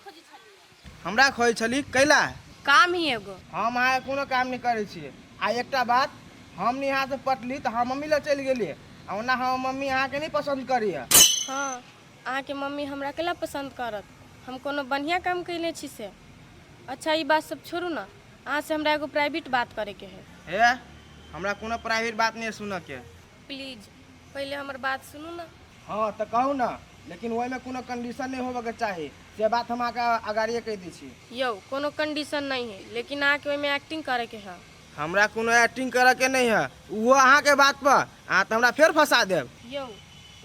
खोजै छलियै। हमरा खोजै छली कैला? काम ही एगो। हम अहाँके कोनो काम नहि करै छियै। आ एकटा बात, हम नहि अहाँसँ पटली तऽ हम मम्मी लग चलि गेलियै, आ ओना हमर मम्मी अहाँके नहि पसन्द करैए। हँ, अहाँके मम्मी हमरा कैला पसन्द करत? हम कोनो बढ़िआँ काम कयने छी से? अच्छा ई बात सब छोड़ू ने, अहाँसँ हमरा एगो प्राइवेट बात करैके है। हे, हमरा कोनो प्राइवेट बात नहि सुनऽके। प्लीज पहिले हमर बात सुनू ने। हँ तऽ कहू ने, लेकिन ओहिमे कोनो कंडीशन नहि होबऽके चाही, से बात हम अहाँके अगाड़िए कहि दै छी। यौ कोनो कंडीशन नहि है, लेकिन अहाँके ओहिमे एक्टिंग करैके है। हमरा कोनो एक्टिंग करऽके नहि है, ओहो अहाँके बात पर अहाँ तऽ हमरा फेर फंसा देब। यौ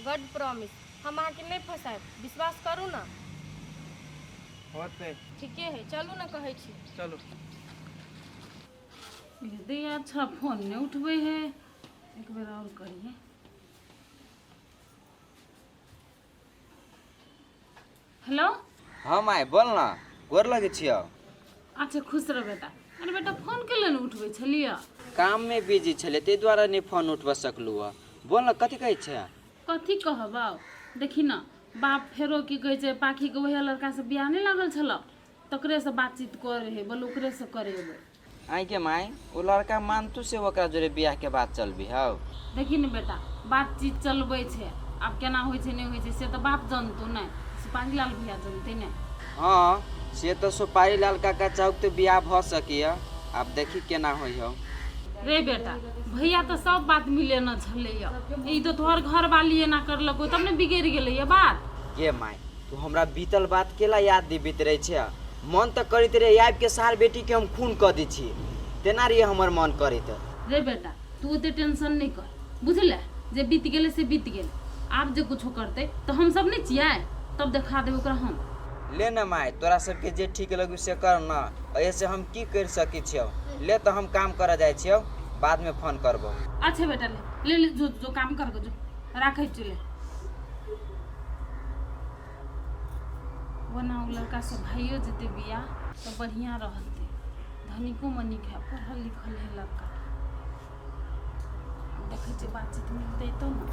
गॉड प्रॉमिस, हम अहाँके नहि फंसायब, विश्वास करू ने। होतै। ठीके है, चलू ने कहै छी। चलू। दे अच्छा फोन नहीं उठबै है, एक बेर और करिए। हेलो। हाँ माय बोल ना, गोर लगै छियौ। अच्छा खुश रह बेटा। अरे बेटा फोन के ने उठबै छलियै? काम में बिजी छलै ताहि दुआरे नहि फोन उठबऽ सकलू हँ। बोल ना कथी कहै छै? कथी कहबौ, देखी न बाप फेरो की कहै छै, पाखीके उएह लड़कासँ बियाह नहि लागल छलौ, तकरेसँ बातचीत करे है, बोल ओकरेसँ करेबै। आँय गे माय, ओ लड़का मानतू से ओकरा जोरे बियाह के बात चलबी हौ? देखी ने बेटा, बातचीत चलबै छै, आब केना होइ छै नहि होइ छै से तऽ बाप जनतौ नहि, सुपारी लाल भैया जनतै ने। हँ से तऽ सुपारी लाल काका चाहूक तऽ बियाह भऽ सकैए, आब देखी केना होइ हौ। रे बेटा, भैया तऽ सब बात मिलेने छलैया, ई तऽ तोहर घरवाली एना करलको तब ने बिगड़ि गेलैया बात। गे माय, तू हमरा बीतल बात केला याद दिबित रहै छै? मन तऽ करैत रहे आबि के सार बेटी के हम खून कऽ दै छी, तेना रहिए हमर मन करैत। रे बेटा, तू ओते टेंशन नहि कर बुझले, जे बीत गेलै से बीत गेलै, आब जे कुछो करतै तऽ हम सब नहि छियै, तब देखा देबै ओकरा हम। ले ने माय, तोरा सबके जे ठीक लगू से कर न, एहिसँ हम की करि सकै छियौ। ले तऽ हम काम करऽ जाइ छियौ, बादमे फोन करबौ। अच्छा बेटा ले ले ले, जो जो काम कर जो, राखै छी ले। ओना ओ लड़का सब भाइयो जेतै बियाह तऽ बढ़िआँ रहतै, धनिको मनिक है, पढ़ल लिखल है लड़का। आब देखै छियै बातचीत मिलतै तब ने।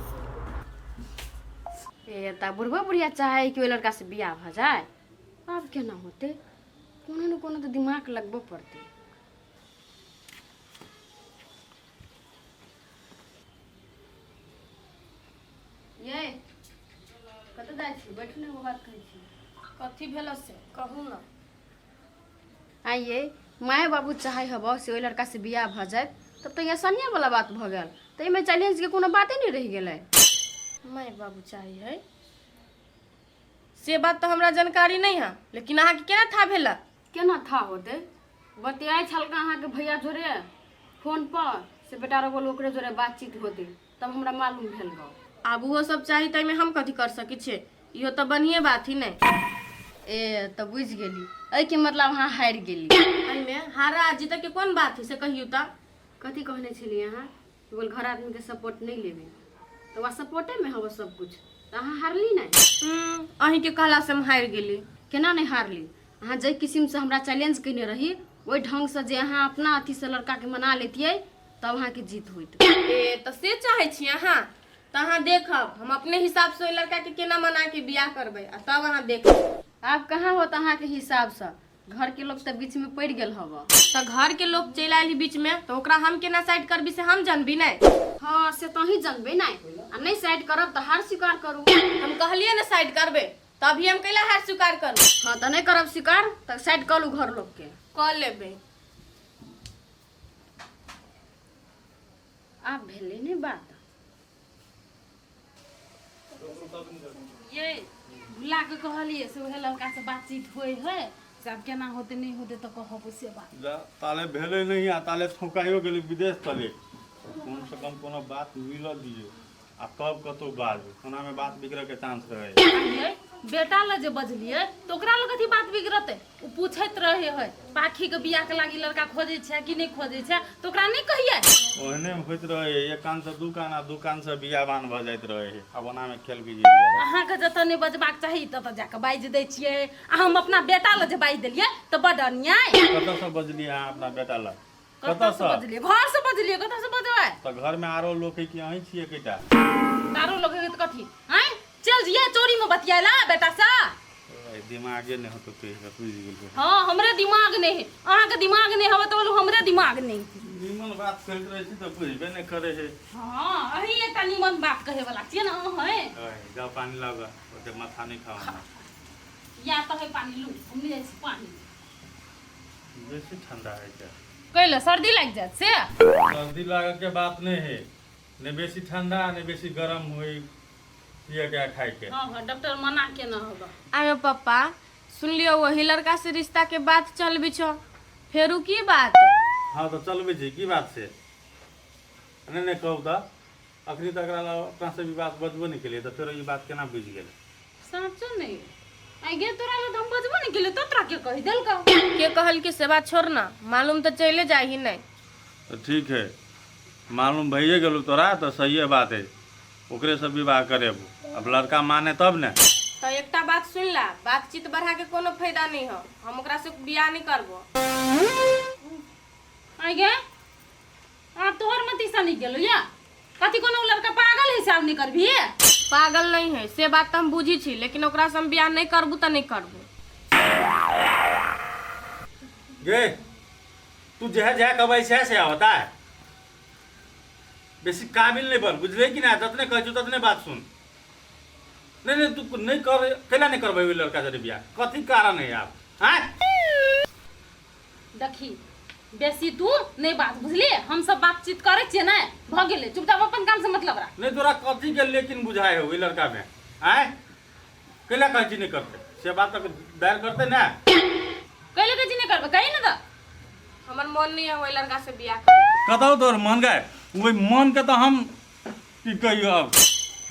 ए तऽ बुढ़बो बुढ़िया चाहे कि ओहि लड़कासँ बियाह भऽ जाय, आब केना होतै? कोनो ने कोनो तऽ दिमाग लगबऽ पड़तै। ये कतऽ जाइ छी? बैठू ने, एगो बात कहै छी। कथी भेल से कहू ने। आइए माय बाबू चाहे हबो से ओहि लड़का से बियाह भऽ जाय, तब तऽ आसानिये वाला बात भऽ गेल, तऽ एहिमे चैलेंज के कोनो बाते नहि रहि गेलै। माय बाबू चाही है से बात तऽ हमरा जानकारी नहि है, लेकिन अहाँके केना था भेल? केना था होतै? बतियाइ छलका अहाँके भैया जोरे फोन पर, से बेटा रो बोल ओकरे जोरे बातचीत होतै, तब हमरा मालूम भेल गो। आब ओहो सब चाही ताहिमे हम कथी कर सकै छियै? इहो तऽ बढ़िए बात ही नहि। ए तऽ बुझि गेली, एहिके मतलब अहाँ हारि गेली। एहिमे हारा आ जीतऽ के कोन बात है से कहियौ तऽ। कथी कहने छलियै अहाँ? बोल घर आदमीके सपोर्ट नहि लेबै तऽ वह सपोर्टेमे हबो सब कुछ, तऽ अहाँ हारली नहि? अहीँके कहलासँ हम हारि गेली। केना नहि हारली? अहाँ जाहि किसिमसँ हमरा चैलेंज कयने रही ओहि ढङ्गसँ जे अहाँ अपना अथीसँ लड़काके मना लेतियै तब अहाँके जीत होइत। ए तऽ से चाहै छी अहाँ? तऽ अहाँ देखब हम अपने हिसाबसँ ओहि लड़काके केना मना के बियाह करबै, आ तब अहाँ देखब। आब कहाँ होत अहाँके हिसाबसँ, घरके लोक तऽ बीचमे पड़ि गेल हब। तऽ घरके लोक चलि आयल बीचमे तऽ ओकरा हम केना साइड करबी से हम जानबी नहि? हँ से तऽ अहीं जानबै नहि, आ नहि साइड करब तऽ हार स्वीकार करू। हम कहलियै ने साइड करबै, तऽ अभी हम कैला हार स्वीकार करू? हँ तऽ नहि करब स्वीकार तऽ साइड कऽ लू घर लोकके। कऽ लेबै। आब भेलै ने बात। ये भुला के कहलिए से उहे लड़का से बातचीत होय है, से आब केना होते नहीं होते तऽ कहब से बात। जा ताले भेलै नहि आ ताले ठोकाइयो गेलै विदेश तले। कम से कम कोनो बात मिलऽ दियौ आ तब कतहु बाजू, ओनामे बात बिगड़ऽके चांस रहै। आइयै बेटा लए जे बजलियै तऽ ओकरा लग कथी बात बिगड़तै? ओ पूछैत रहे है पाखी के बियाह के लागी लड़का खोजै छै कि नहि खोजै छै, तऽ ओकरा नहि कहियै? ओहने होइत रहै है, एक कान से दू कान आ दू कान से बियाबान भऽ जाइत रहै है। आब ओनामे खेल बिगड़ि जाइ है। अहाँके जतऽ नहि बजबाक चाही ततऽ जाकऽ बाजि दै छियै, आ हम अपना बेटा लए जे बाजि देलियै तऽ बड अन्याय। कतऽसँ बजलियै अहाँ अपना बेटा लग? कतऽसँ बजलियै? घरसँ बजलियै, कतऽसँ बजबै? तऽ घरमे आरो लोक है कि अहीं छियै एकेटा? आरो लोक है तऽ कथी? आँय, चलि जइयै चोरीमे बतियाय ला बेटासँ? दिमागे नहि होतो तोहरा, बुझि गेलियै। हाँ, हमरे दिमाग नहीं है, अहाँके दिमाग नहीं हवे तऽ बोलू हमरे दिमाग नहीं है। निमन बात कहैत रहै छी तऽ बुझबे नहि करै है। हाँ, अही एकटा निमन बात कहे वाला छियै ने अहाँ। ओए, जाउ पानि लाउ गा, ओते माथा नहि खाउ हमरा। या तऽ है पानि लू, हम नहि जाइ छी पानि। बेसी ठंडा है क्या? कैले सर्दी लागि जायत से? सर्दी लागऽ के बात नहि है, नहि बेसी ठंडा नहि बेसी गरम होइ पिए के आ खाए के। हाँ हाँ, डॉक्टर मना केना होगा। आयो पप्पा, सुन लियो वही लड़का से रिश्ता के बात चल बिछो, फेरू की बात? हाँ तऽ चलबै छी, की बात छै? नहि नहि कहू तऽ अखनी तक एकरा लग अपना से भी बात बजबो नहि केलियै तऽ फेरो ई बात केना बुझि गेलै? साँचो नहि आइ गे, तोरा लग तऽ हम बजबो नहि केलियै, तो तोरा के कहि देलकौ? के कहल कि से बात छोड़ ना, मालूम तऽ चले जाय ही नहीं। तऽ ठीक है, मालूम भइए गेलौ तोरा तऽ सहिए बात है, ओकरे से विवाह करेबो। अब लड़का माने तब ने। तो एकटा बात सुन ला, बातचीत बढ़ा के कोनो फायदा नहीं हो, हम ओकरा से बियाह नहीं करबो। आइ गे, आब तोहर मती सा नहीं गेलो या कथी? कोनो लड़का पागल है से आब नहीं करबी? पागल नहीं है से बात तो हम बुझी छी, लेकिन ओकरा से हम बियाह नहीं करबू तऽ नहीं करबू। गे, तू जह जह कहबै सएह से होता है, बेसी काबिल नहीं बन, बुझले कि ना? जतने कहै छौ ततने बात सुन। नहीं नहीं, तू नहीं कर, कैला नहीं करबै ओहि लड़का जरे बियाह? कथी कारण है आब? आँय? देखी, बेसी तू नहीं बात, बुझलिए? हम सब बातचीत करै छियै ने, भऽ गेलै, चुपचाप अपन काम से मतलब राख। नहीं, तोरा कथी के लेकिन बुझाय हो ओहि लड़का में? आँय, कैला कहै छी नहीं करते, से बात तक दायर करते ना। कैले कहै छी नहीं करबै, कही ने तऽ। हमर मन नहीं है ओहि लड़का से बियाह करे। कतौ तोहर मन गए? ओहि मन के तऽ हम की कहियो। अब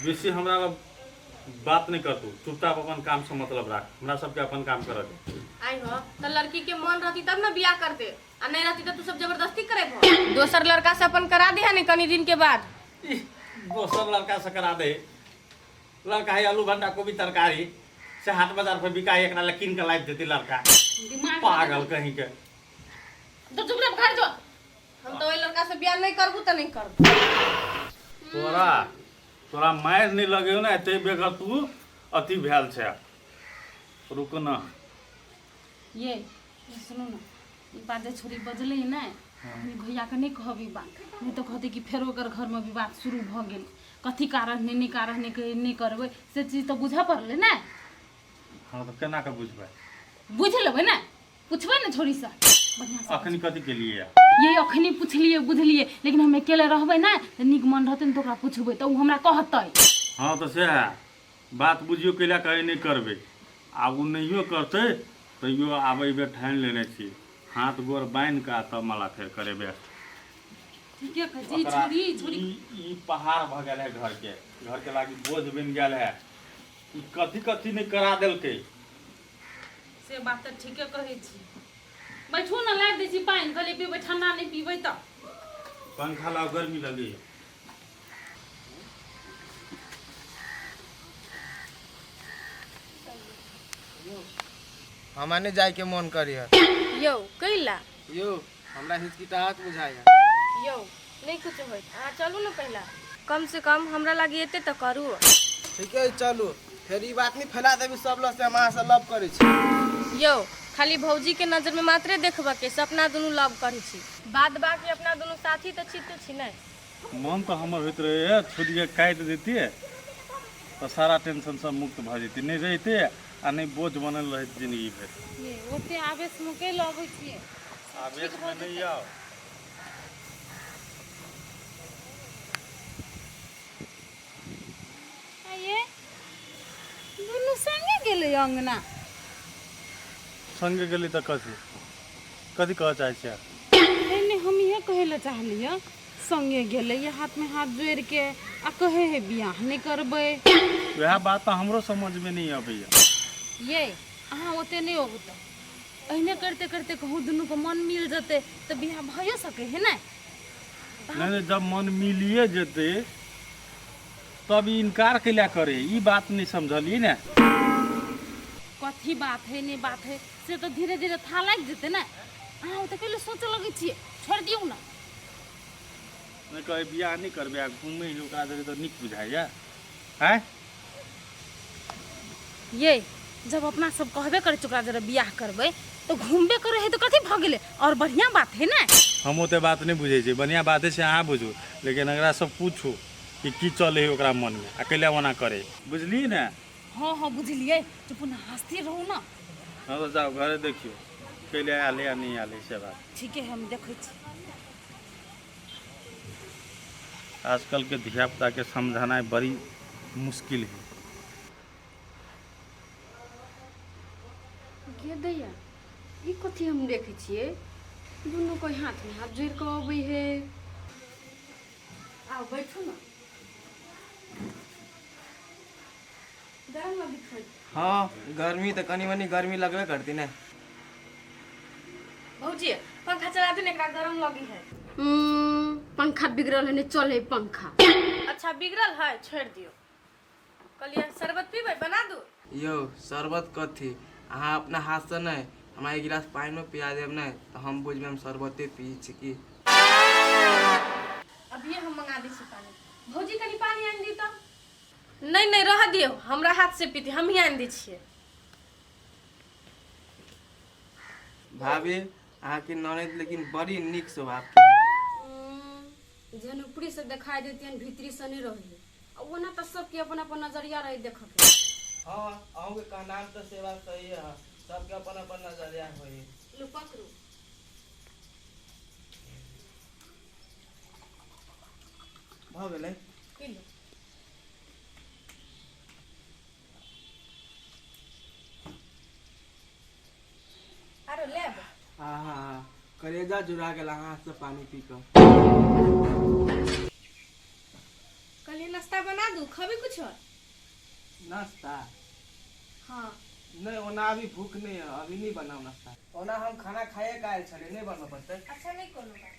बेसी हमरा लग बात नहीं कर, तू चुपचाप अपन काम से मतलब राख, हमरा सबके अपन काम करऽ दे। आई हो तो लड़की के मन रहती तब ना बियाह करते, आ नहीं रहती तो तू सब जबरदस्ती करे भो। दोसर लड़का से अपन करा दिया ने कनी दिन के बाद। इह, दोसर लड़का से करा दे? लड़का है आलू भंटा कोबी तरकारी से हाट बाजार पर बिकाइ, एकरा लए कीन के लाबि देती लड़का। दिमाग पागल कहीं के। तो चुपचाप घर जो। हम तो ओहि लड़का से बियाह नहीं करबू तऽ नहीं करबू। तोरा तोरा मारि नहि लगेौ ने एते बेगर तू अथी भेल छै, रुक न। ये सुनू ने, ई बात जे छोरी बजलै ने, ई भैया के नहि कहब ई बात, नहि तऽ कहतै कि फेरो ओकर घरमे विवाद शुरू भऽ गेल, कथी कारण नहि, नहि कारण नहि कहै नहि करबै, से चीज तऽ बुझऽ पड़लै ने। हँ तऽ केना कऽ बुझबै? बुझि लेबै ने, पुछबै ने छोरीसँ बढ़िआँसँ। अखनी कथी केलियै? ये अखनी पुछलियै बुझलियै, लेकिन हम अकेले रहबै ने तऽ नीक मन रहतै ने तऽ ओकरा पुछबै तऽ ओ हमरा कहतै। हँ तऽ सएह बात बुझियौ, कैला कहै नहि करबै, आब ओ नहियो करतै तैयो आब एहि बेर ठानि लेने छी, हाथ गोर बान्हि कऽ आ तब माला फेर करेबै। ठीके कहै छी, ई छोरी ई छोरी ई पहाड़ भऽ गेल है, घरके लागी बोझ बनि गेल है, ई कथी कथी नहि करा देलकै। से बात तऽ ठीके कहै छी। बैठू ने, लाबि दै छी पानि, कहलियै पीबै, ठंडा नहि पीबै तऽ। पंखा लाओ, गर्मी लगैए। हमरा नहि जाइके मन करैए। यौ, कैला? यौ, हमरा हिचकिचाहट बुझाइए। यौ, नहि कुछो होइत, अहाँ चलू ने पहिला, कम से कम हमरा लागी एते तऽ करू। ठीके है, चलू। फेर ई बात नहि फैला देबी सब लग से हम अहाँसँ लव करै छी। यौ, खाली भौजी के नजर में मात्रे देखबऽ के से अपना दुनू लव करै छी, बाद बाकी अपना दुनू साथी तऽ छी तऽ छी नहि। मन तऽ हमर होइत रहैए छोड़िके काटि दैतियै तऽ सारा टेंशनसँ मुक्त भऽ जैतियै, नहि रहितै आ नहि बोझ बनल रहैत जिंदगी भरि। ये ओते आवेशमे कैले अबै छियै? आवेशमे नहि आउ। आ ये दुनू संगे गेलै अंगना। संगे गेली तऽ कथी कथी कहऽ चाहै छियै? नहि नहि, हम इहे कहै लए चाहलियै, संगे गेलै ये हाथमे हाथ जोड़िके आ कहै है बियाह नहि करबै। वएह बात तऽ हमरो समझमे नहि अबैया। ये अहाँ ओते नहि अबू तऽ एहने करिते करिते कहूँ दुनूके मन मिल जेतै तऽ बियाह भइयो सकै है ने। नहि नहि, जब मन मिलिए जेतै तब ई इनकार कैला करे, ई बात नहि समझलियै ने। कथी बात है नहि बात है से तऽ धीरे धीरे था लागि जेतै ने। अहाँ ओते कैले सोचऽ लगै छियै? छोड़ि दियौ ने। नहि कहै बियाह नहि करबै आ घुमै ओकरा जरे तऽ नीक बुझाइया। आँय ये जब अपना सब कहबे करै छी ओकरा जरा बियाह करबै तऽ घुमबे करै है तऽ कथी भऽ गेलै और बढ़िया बात है ने। हम ओते बात नहि बुझै छियै, बढ़िआँ बाते छै अहाँ बुझू, लेकिन एकरा सब पूछू कि की चलै है ओकरा मनमे आ कैला ओना करै, बुझलियै ने? हँ हँ बुझलियै, चुप ने, हँसते रहू ने। हँ तऽ जाउ घरे देखियौ कैला आयल है आ नहि आयल है से बात। ठीके है, हम देखै छी। आजकल के धिया पुता के समझाना बड़ी मुश्किल है। गे दैया, ई कथी हम देखै छियै? दुनू कोइ हाथमे हाथ जोड़ि कऽ अबै है। आउ बैठू ने। गरम लगैत होइत। हँ, गर्मी तऽ कनि मनि गर्मी लगबे करती ने। भौजी, पंखा चला दू ने, एकरा गरम लगी है। पंखा बिगड़ल है, नहि चले पंखा। अच्छा बिगड़ल है, छोड़ि दियौ। कहलियै शरबत पीबै, बना दू? यौ शरबत कथी, अहाँ अपना हाथसँ नहि हमरा एक गिलास पानिओ पिया देब नहि तऽ हम बुझबै हम शरबते पी छी की। अभिये हम मंगा दै छी पानी। भौजी कनि पानी आनि दी तऽ। नहि नहि, रह दियौ, हमरा हाथ से पीती, हमही आनि दै छियै। भाभी, अहाँके ननैद लेकिन बड़ी नीक स्वभाव के। जेहन ऊपरी से देखाई देतियन भीतरी से नहीं रहे। आ ओना तऽ सबके अपन अपन नजरिया रहे देखऽ के। हँ, अहूँके कहनाम तऽ सेवा सही है, सबके अपन अपन नजरिया होइ। लू पकड़ू। भऽ गेलै। पी लू। आरो लेब? हाँ हाँ हाँ, कलेजा जुड़ा गेल अहाँ हाथसँ पानि पी कऽ। कहलियै नाश्ता बना दू, खबी कुछो? नाश्ता? हाँ। नहि, ओना अभी भूख नहि है, अभी नहि बनाउ नाश्ता। ओना हम खाना खाइए के आयल छलियै, नहि बनबऽ पड़तै। अच्छा नहि कोनो बात।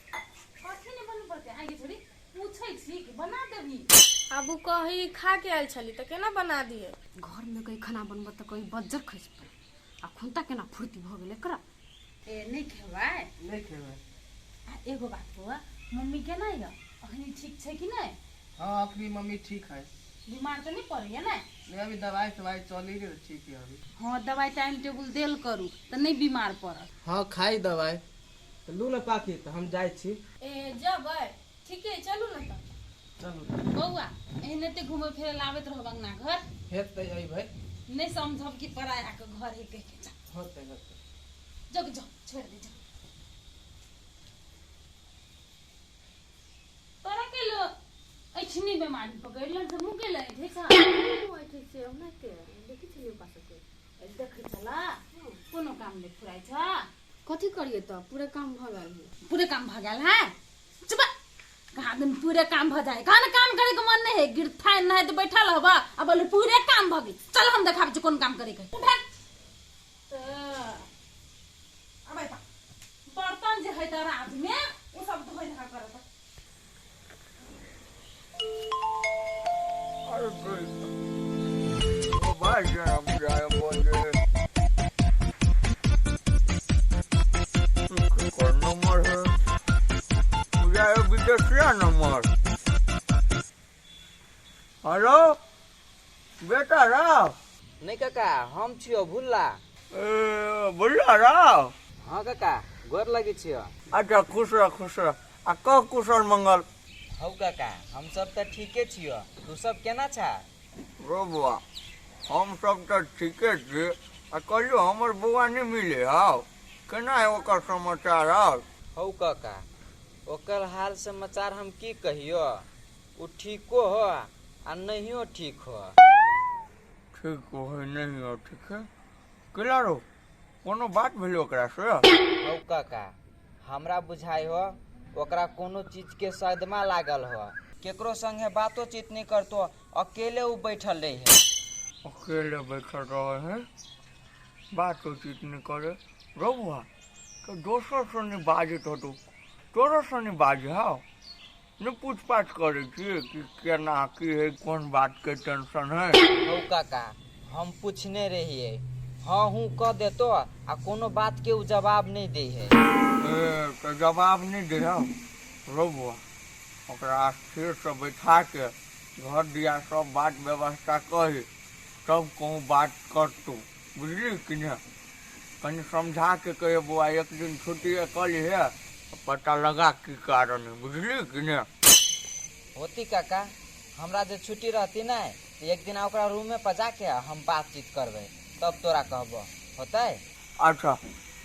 कथी नहि बनबऽ पड़तै? आगे छोड़ी पूछै छी कि बना देबही? आबू कही खा के आयल छली तऽ केना बना दियै? घरमे कहीं खाना बनबऽ तऽ कहीं बज्जर खसि पड़े, आ खुनता केना फुर्ती भऽ गेलै एकरा। ए नहि खेबै? नहि खेबै। आ एगो बात बौआ, मम्मी केना यऽ अखनी, ठीक छै कि नहि? हाँ, अखनी मम्मी ठीक है। बीमार तऽ नहि पड़ैया ने? नहीं, अभी दवाई सवाई चली रही, ठीक है अभी। हाँ, दवाई टाइम टेबुल देल करू तऽ नहि बीमार पड़त। हाँ, खाई दवाई। तऽ लू ने पाखी, तऽ हम जाइ छी। ए जबै? ठीके, चलू ने तऽ। चलू। बौआ, एहने घुमै फिरै लए आबैत रहब अंगना घर। हेतै, अयबै। नहि समझब कि पराया के घर है कहि के। होतै होतै। जग जो, छोड़ि दे जो। तोरा के लो ऐठनी बीमारी पकड़ि लेल से मुँह के ले ऐठे छा? ऐठे छै, ओनाहिते देखै छलियै ओकरा सबके। देखै छला? कोनो काम नहि फुराइ छ? कथी करियै तऽ पूरे काम भऽ गेल है। पूरे काम भऽ गेल है? चुप, कहाँ दिन पूरे काम भऽ जाए, कहाँ काम करे के मन नहीं है, गिरथा नहीं तो बैठल हब आ बोले पूरे काम भऽ गेल। चल हम देखाबै छी कोन काम करे के। उठा अब एता बर्तन जे है दराज में ओ सब धोइ धा करत। केकर नंबर है? बुझाय विदेशिया नंबर। हेलो बेटा राव। नहि काका, हम छियौ भुल्ला। ए भुल्ला राव। हाँ काका, गोर लगै छियौ। अच्छा, खुश रह खुश रह, आ कह कुशल मंगल। हौ काका, हम सब तऽ ठीके छियौ, तू सब केना छा? रो बौआ, हम सब तऽ ठीके छी। आ कहलियौ हमर बौआ नहि मिले हौ? केना है ओकर समाचार आर? हौ काका, ओकर हाल समाचार हम की कहियो, ओ ठीको हो आ नहियो ठीक हो। ठीक हो नहीं हो ठीक है, केला रो कोनो बात भेलै ओकरा से? हौ काका, हमरा बुझाइ हो ओकरा कोनो चीज के सदमा लागल हो, केकरो संगे बातोचीत नहीं करतो, अकेले उ बैठल रहे है। अकेले बैठल रहे है, बातोचीत नहीं करे? रो बौआ, तो दोसर से नहीं बाजैत होतौ, तोरो से नहीं बाजै हौ? नहि पूछपाछ करै छियै कि केना की है, कोन बात के टेंशन है? हौ काका, हम पूछने रहियै, हाँ हूँ कह देतो आ कोनो बात के उ जवाब नहीं दे है। ए तऽ जवाब नहि दे हौ? रो बौआ, ओकरा स्थिरसँ बैठा के घर दिया सब बात व्यवस्था कही, तब कहूँ बात करतौ। बुझली कि ने? कनि समझा के कहिए बौआ, एक दिन छुट्टी कऽ लिहे, पता लगा की कारण है, बुझली कि ने? होती काका, हमरा जे छुट्टी रहती ने तऽ एक दिन ओकरा रूमे पर जाके हम बातचीत करबै, तब तोरा कहबो, होतै? अच्छा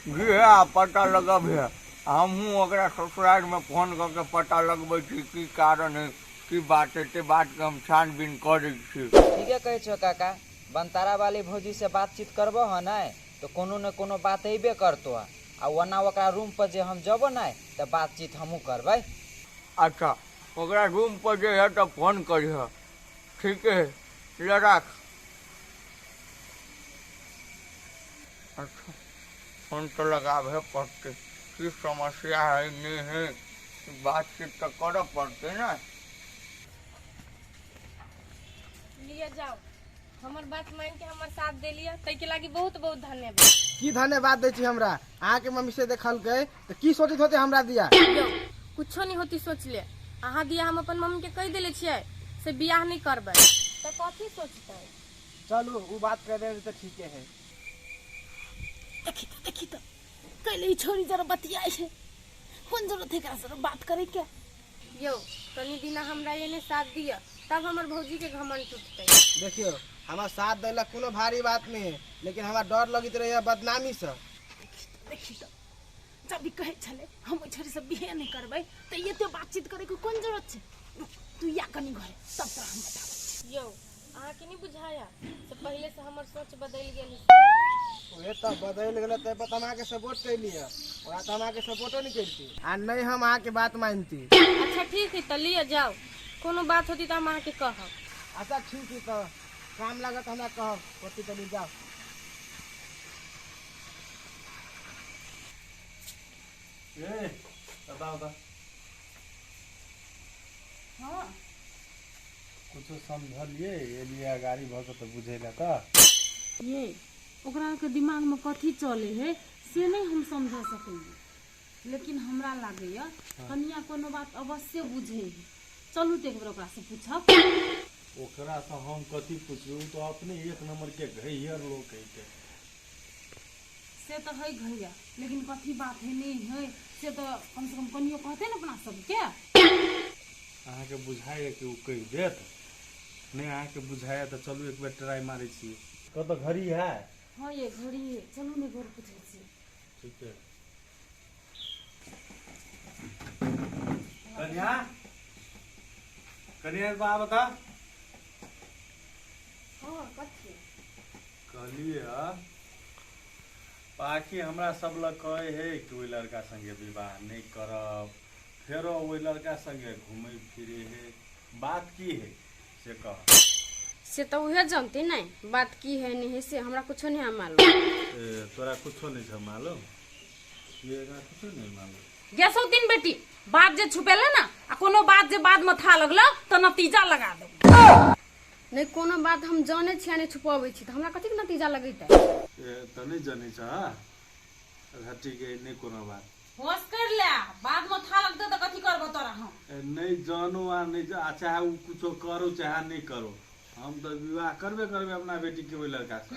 जी है, आ पता लगबिहे। हमहूँ ओकरा ससुरारिमे फोन कऽ के पता लगबै छी की कारण है, की बात है, ते बातके हम छानबीन करै छी। ठीके कहै छौ काका, बनतारा वाली भौजी से बातचीत करबो ह ने तऽ कोनो ने कोनो बात अयबे करतो, आ ओना ओकरा रूम पर जे हम जबो ने तऽ बातचीत हमहूँ करबै। अच्छा ओकरा रूम पर जे है तऽ फोन करिह। ठीके है, ले राख। अच्छा फोन तऽ लगाबे पड़तै, की समस्या है नहीं है, बातचीत तऽ करऽ पड़तै ने। लिए जाओ, हमर बात मान के हमर साथ देलियै, ताहिके लागी बहुत बहुत धन्यवाद। की धन्यवाद दै छी हमरा? अहाँके मम्मी से देखलकै तऽ की सोचैत होतै हमरा दिया? यौ कुछो नहीं होती सोचले, अहाँ दिया हम अपन मम्मी के कहि देले छियै से बियाह नहीं करबै, तऽ कथी सोचतै? चलू ओ बात कह दे तऽ ठीके है। देखी तऽ, देखी तऽ कैले ई छोरी जरा बतियाइ है, कोन जरूरत है एकरा से बात करे के? यौ कनी दिना हमरा एने साथ दिअ, तब हमर भौजी के घमंड टूटतै। देखियौ हमरा साथ देलक कोनो भारी बात नहीं है, लेकिन हमरा डर लगैत रहैया बदनामी से। देखी तऽ, जब भी कहै छलै हम ओहि छोरी से बिहे नहि करबै, तऽ एते बातचीत करे के कोन जरूरत छै? रुक तू या कनी घरे, तब तोरा हम बताबै छी। यौ अहाँके नहीं बुझाया से पहले से हमर सोच बदलि गेल? उहे तऽ बदलि गेलै, ताहि पर तऽ हम अहाँके सपोर्ट कैलियै, ओकरा तऽ हम अहाँके सपोर्टो नहीं करती आ नहीं हम अहाँके बात मानती। अच्छा ठीक है तऽ लिअ जाओ, कोनो बात होती तऽ हम अहाँके कहब। अच्छा ठीक है, तऽ काम लागत हमरा कहब, होती तऽ जाओ। ए बताओ तऽ। हाँ कुछो समझलिए एलिए गाड़ी भऽ के तऽ बुझेला तऽ ये ओकरा के दिमाग में कथी चले है से नहीं हम समझ सकैए, लेकिन हमरा लागैया कनिया कोनो बात अवश्य बुझे है। चलू तऽ एक बेर ओकरा से पूछब। ओकरा से हम कथी पूछबे, उ तो अपने एक नंबर के घैयर लोग है के। से तऽ है घैया, लेकिन कथी बात है नहीं है से तऽ कम से कम कनियो कहते ने अपना सबके। अहाँके बुझाइए कि उ कहि देत? नहीं अहाँके बुझाइए तऽ चलू एक बेर ट्राई मारै छी। कतऽ घड़ी है? हाँ ये घड़ी है, चलू ने घर पूछै छी। ठीक है। कन्या, कन्या बा बता। हाँ कथी? कहलिए पाखी हमरा सब लग कहे है कि ओहि लड़का संगे विवाह नहीं करब, फेरो ओहि लड़का संगे घूमे फिरे है, बात की है से कह। से तऽ उहे जानते नहीं बात की है नहीं है, से हमरा कुछो नहीं मालूम। ए, तोरा कुछो नहीं छ मालूम? ये एकरा कुछो नहीं मालूम। गेसौ तीन बेटी बात जे छुपेले ना, आ कोनो बात जे बाद में था लगलो तऽ नतीजा लगा दो। नहीं कोनो बात हम जाने छी आ नहीं छुपाबै छी, तऽ हमरा कथी के नतीजा लगैतै? ए, तऽ नहीं जानै छ? अच्छा ठीक है, नहीं कोनो बात। होश कर ले, बाद में था लगतै तऽ कथी करबो तोरा हम? ए, नहीं जानो आ नहीं आ चाहे उ कुछो करो चाहे नहीं करो, हम तऽ विवाह करबे करबे अपना बेटी के ओहि लड़का से।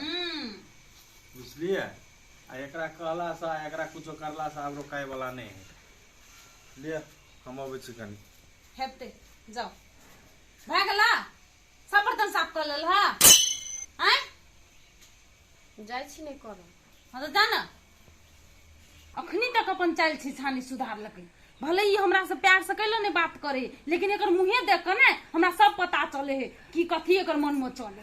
बुझलिए? आ एकरा कहला से आ एकरा कुछो करला से आब रोकाय वाला नहीं है। ले हम अबै छी कनी। हेतै जाओ, भए गेला? सब बर्तन साफ कर लेल हा? आँय जाइ छी नहीं करब। हाँ तऽ जा ना, अखनी तक अपन चालि छी छानी सुधारलकै, भले ही हमरा से प्यार से कैलो नहीं बात करे, लेकिन एकर मुँहे देख के ने हमरा सब पता चले है कि कथी एकर मन में चले।